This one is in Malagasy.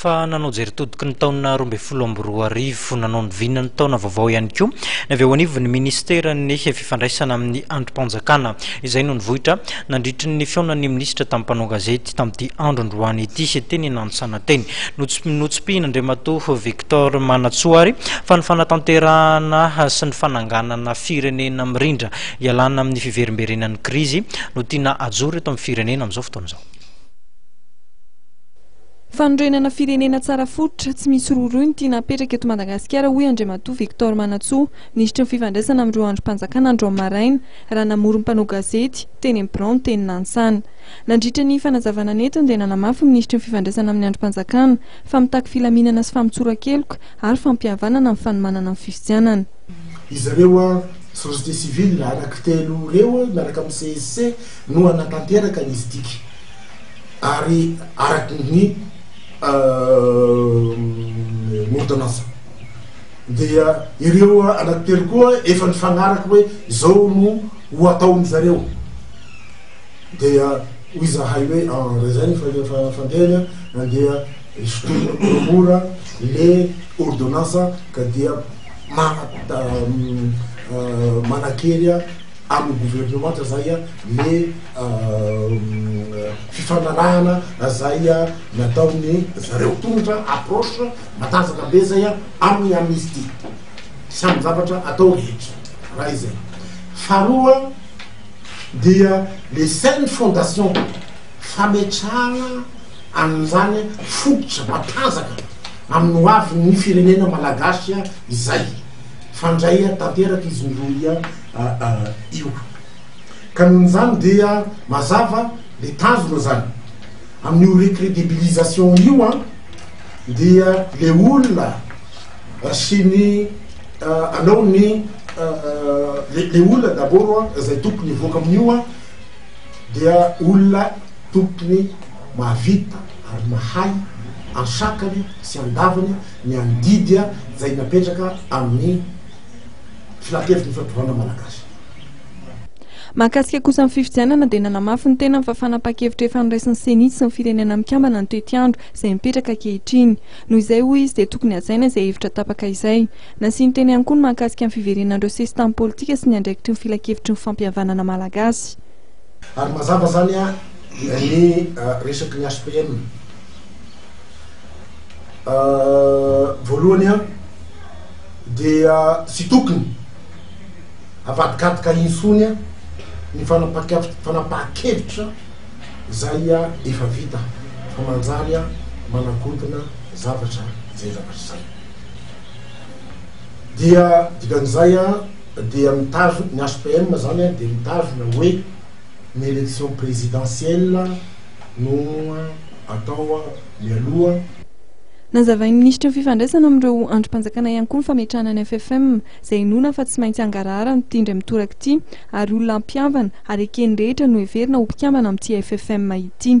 Fa nanao jery todiky ny taona 2012, nanao ny vinan'ny taona vaovao ihany koa ny avy eo anivon'ny minisiteran'ny fifandraisana amin'ny andrim-panjakana. Izay no nivoitra nandritry ny fihaonan'ny minisitra tamin'ny mpanao gazety tamin'ity andro androany ity teny Nanisana teny. Notsipihin'Andriamatoa Victor Manantsoa ary fa ny fanatanterahana sy ny fananganana firenena mirindra hialana amin'ny fiverimberenan'ny krizy no tiana hajoro eto amin'ny firenena amin'izao fotoana izao. Fanorenana firenena tsara fototra, tsy misy rohirohy no tiana hapetraka eto Madagasikara, hoy Andriamatoa Victor Manantsoa, minisitry ny fifandraisana amin'ireo andrim-panjakana androany maraina, raha namory ny mpanao gazety, teny amin'ny biraony teny Nanisana. Nandritra ny fanazavana nentiny dia nanamafy ny minisitry ny fifandraisana amin'ny andrim-panjakana fa mitaky filaminana sy famotsoran-keloka ary fampihavanana ny fanomanana ny fifidianana. Izy ireo société civile anankitelo ireo miaraka amin'ny CSC no hanatanteraka ny izy ary araky ny ordonnance dia ireo anankitelo koa efa nifanaraka hoe izao no ho ataon'ny zareo dia hoy izahay hoe raha izay ny fandehany andeha hisotroina moramora le ordonnance ka dia manan-kery amin'ny gouvernemanta zay le fifanarahana zay nataony zareo. Tolotra approche matanjaka be zay amin'ny amnistie sy amin'ny zavatra atao rehetra raha izay. Faharoa dia le saine fondation fametrahana an'izany fototra matanjaka amin'ny ho avin'ny firenena malagasy izay fandray tanteraka izy miroa io. Ka noho izany dia mazava le tanjona zany amin'io recredibilisation io an, dia le olona sy ny anao ny le olona d'abord an zay tokony hivoaka amin'io an dia olona tokony mahavita ary mahay an-sakany sy an-davany ny andidy zay napetraka amin'ny filankevitry ny fampivana malagasy. Mahakasika kosa ny fifidianana dia nanamafy ny tenany fa fanapahan-kevitra efa noraisin'ny Ceni sy ny Firenena Mikambana ny toetiandro izay mipetraka ankehitriny. Noho izay, hoy izy, dia tokony hajaina izay hevitra tapaka izay. Nasiany teny ihany koa ny mahakasika ny fiverenan'ireo sesitany politika sy ny andraikitry ny filankevitry ny fampihavanana malagasy. Ary mazava zany ny resaky ny HPM. Voalohany dia tsy tokony avadikadika intsony ny fanapahan-kevitra zay efa vita fa manjary manakontona zavatra zay zavatra zay. Dia dikan'izay dia mitazona, ny HPM zany dia mitazona hoe ny élection présidentielle no atao mialoha. Nazavain'ny minisitry ny fifandraisana amin'ireo andrim-panjakana ihany koa ny fametrahana ny FFM, izay inoana fa tsy maintsy hangarahara ny ity indray mitoraka ity, ary olona hampihavana ary eken'ny rehetra no heverina ho mpikambana amin'ity FFM ity.